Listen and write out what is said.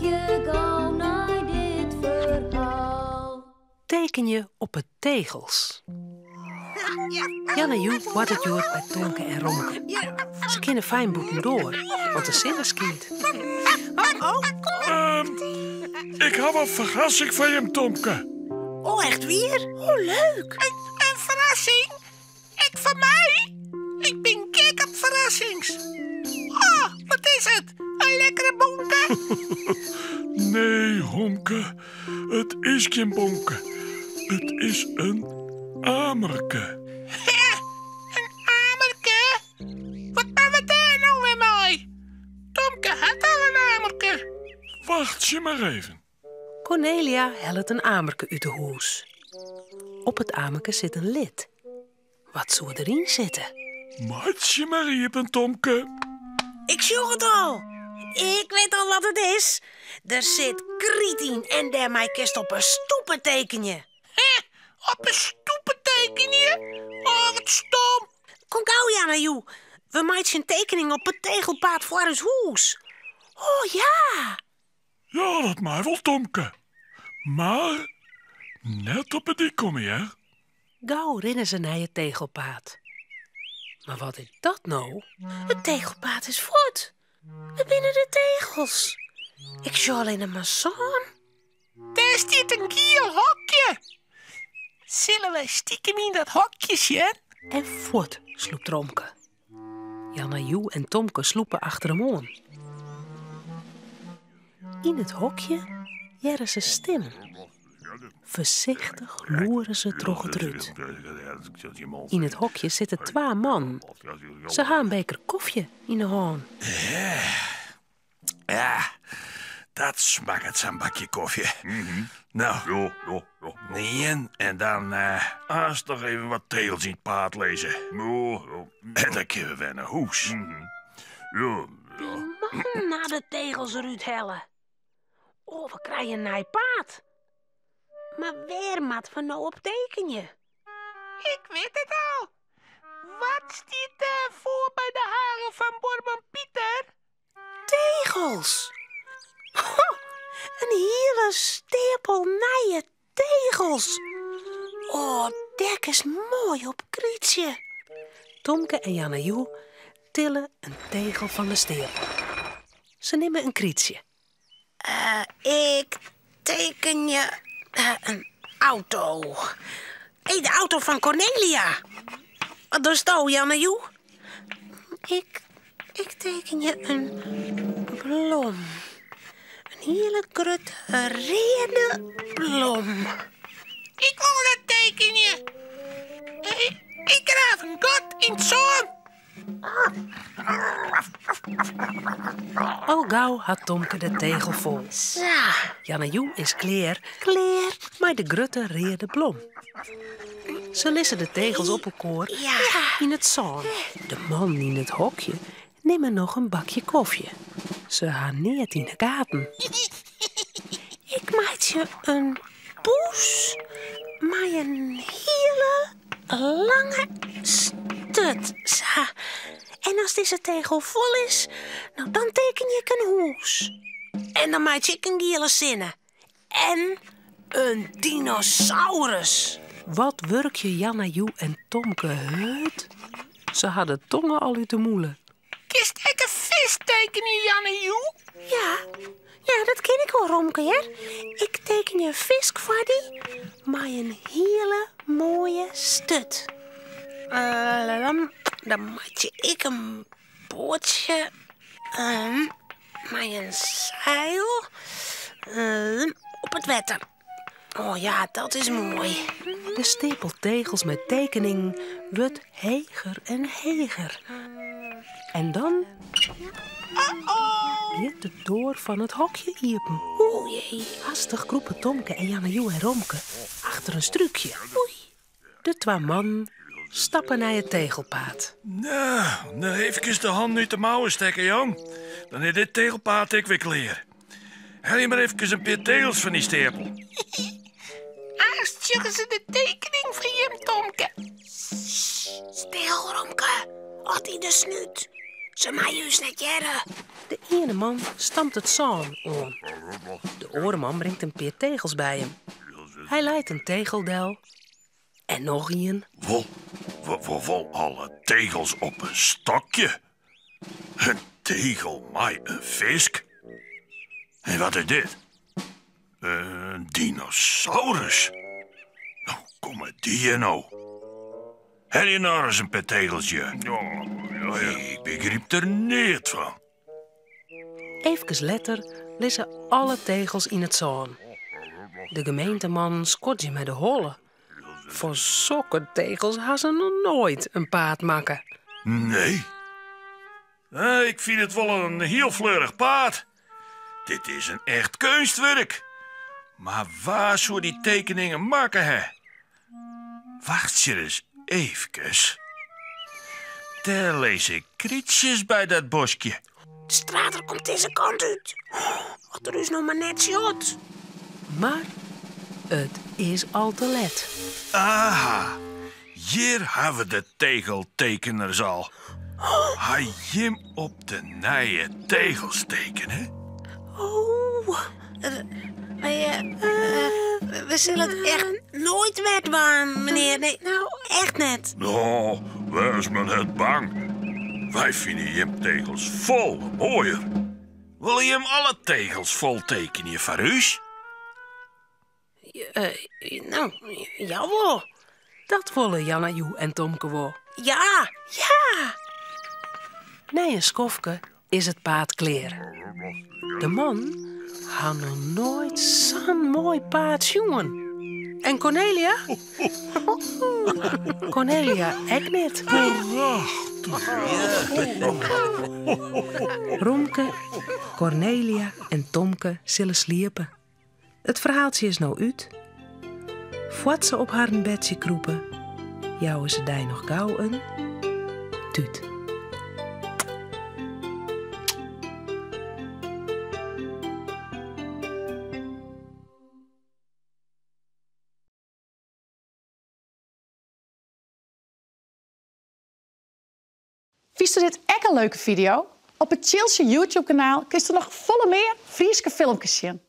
Harkje gau nei dit ferhaal. Tekenje op 'e tegels. Janna Joe boartet hjoed by Tomke en Romke. Se kinne fijn bûtendoar, want de sinne skynt. Ik haw in ferrassing foar jim, Tomke. Oh, echt wier? Oh, leuk! In ferrassing? Ek foar my? Ik bin gek op ferrassings. Oh, wat is it? In lekkere bonke? Nee, Romke, it is gjin bonke. It is in amerke. Hè? In amerke? Wat moatte we dêr no wer mei? Tomke hat al in amerke. Wachtsje mar even. Kornelia hellet in amerke út 'e hûs. Op it amerke sit in lid. Wat soe deryn sitte? Meitsje mar iepen, Tomke. Ik sjoch it al. Ik wit al wat it is. Der sit kryt yn en dêrmei kinst op 'e stoepe tekenje. Hè? Op 'e stoepe tekenje? Oh, wat stom. Kom gau, Janna Joe. We meitsje in tekening op it tegelpaad foar ús hûs. Oh ja! Ja, dat mei wol, Tomke. Mar net op 'e dyk komme, hear. Gau rinne se nei it tegelpaad. Mar wat is dat no? It tegelpaad is fuort. Wêr binne de tegels? Ik sjoch allinne mar sân. Dêr stiet in giel hokje. Sille wy stikem yn dat hokje sjen? En fuort slûpt Romke. Janna Joe en Tomke slûpe achter him oan. Yn it hokje hearre se stimmen. Foarsichtich loere se troch it rút. Yn it hokje sitte twa mannen. Se ha in beker kofje yn 'e hân. Ja, dat smakket sa'n bakje kofje. No, ien en dan eh, aanst noch even wat tegels yn it paad lizze. En dan kinne we wer nei hûs. Dy mannen ha de tegels derút helle. Oh, we krije in nij paad. Mar wêr moatte we no op tekenje? Ik wit it al. Wat stiet dêr foar by de hage fan buorman Pieter? Tegels! Ho, in hiele steapel nije tegels! Oh, dêr kinst moai op krytsje. Tomke en Janna Joe tille in tegel fan de steapel. Se nimme in krytsje. Ik tekenje in auto. Hé, de auto fan Kornelia. Wat dochsto, Janna Joe? Ik, ik tekenje in blom. In hiele grutte reade blom. Ik wol net tekenje. Ik graaf in gat yn it sân. Al gau hat Tomke de tegel fol. Sa. Janna Joe is klear. Klear. Mei de grutte reade blom. Se lizze de tegels op elkoar yn it sân. De mannen yn it hokje nimme noch in bakje kofje. Se ha neat yn 'e gaten. Ik meitsje in poes mei in hiele lange sturt. Sa. En as dizze tegel fol is, no dan tekenje ik in hûs. En dan meitsje ik in giele sinne. En in dinosaurus. Wat wurkje Janna Joe en Tomke hurd. Se ha de tonge al út de mûle. Kinst ek in fisk tekenje, Janna Joe? Ja, ja, dat kin ik wol, Romke, hear. Ik tekenje in fisk foar dy mei in hiele moaie sturt. Dan meitsje ik in boatsje mei in seil op it wetter. Oh ja, dat is moai. De steapel tegels mei tekeningen wurdt heger en heger. En dan giet de doar fan it hokje iepen. O jee. Hastich krûpe Tomke en Janna Joe en Romke achter in strúkje. Oei. De twa mannen stappe nei it tegelpaad. Nou, noch eefkes de hannen út de mouwen stekke, jong. Dan is dit tegelpaad ek wer klear. Helje mar eefkes in pear tegels fan dy steapel. Aanst sjogge se de tekening fan jim, Tomke. Stil, Romke. Ot yn de snút. Se meie ús net hearre. De iene man stampt it sân oan. De oare man bringt in pear tegels by him. Hy leit in tegel del en noch ien. Wol, wol, wol alle tegels op in stokje. In tegel mei in fisk. En wat is dit? In dinosaurus. No, komme dy hjir no. Helje no ris in pear tegels hjir. Ik begryp der neat fan. Eefkes letter lizze alle tegels yn it sân. De gemeentemannen skodzje mei de holle. Fan sokke tegels ha se noch noait in paad makke. Nee. Ik fyn it wol in hiel fleurich paad. Dit is in echt keunstwurk. Mar wa soe dy tekeningen makke ha? Wachtsje ris eefkes. Dêr lizze krytsjes by dat boskje. De strater komt dizze kant út. As er ús no mar net sjocht. Mar it is al te let. Aha, hjir hawwe de tegeltekeners al. Ha jim op de nije tegels tekene? Oh, we sille it echt noait wer dwaan, menear. Nee, no, echt net. No, wês mar net bang. Wy fine jim tegels folle moaier. Wolle jim alle tegels fol tekenje foar ús? No, jawol. Dat wolle Janna Joe en Tomke wol. Ja, ja! Nei in skoftke is it paad klear. De man hat noch noait sa'n moai paad sjoen. En Cornelia? Cornelia ek net. Romke, Cornelia en Tomke sille sliepe. It ferhaaltsje is no út. Foar't se op harren bedsje krûpe, jouwe se dy noch gau in tút. Fynsto dit ek in leuke fideo? Op it Tsjiltsje YouTube-kanaal kinsto noch folle mear Fryske filmkes sjen.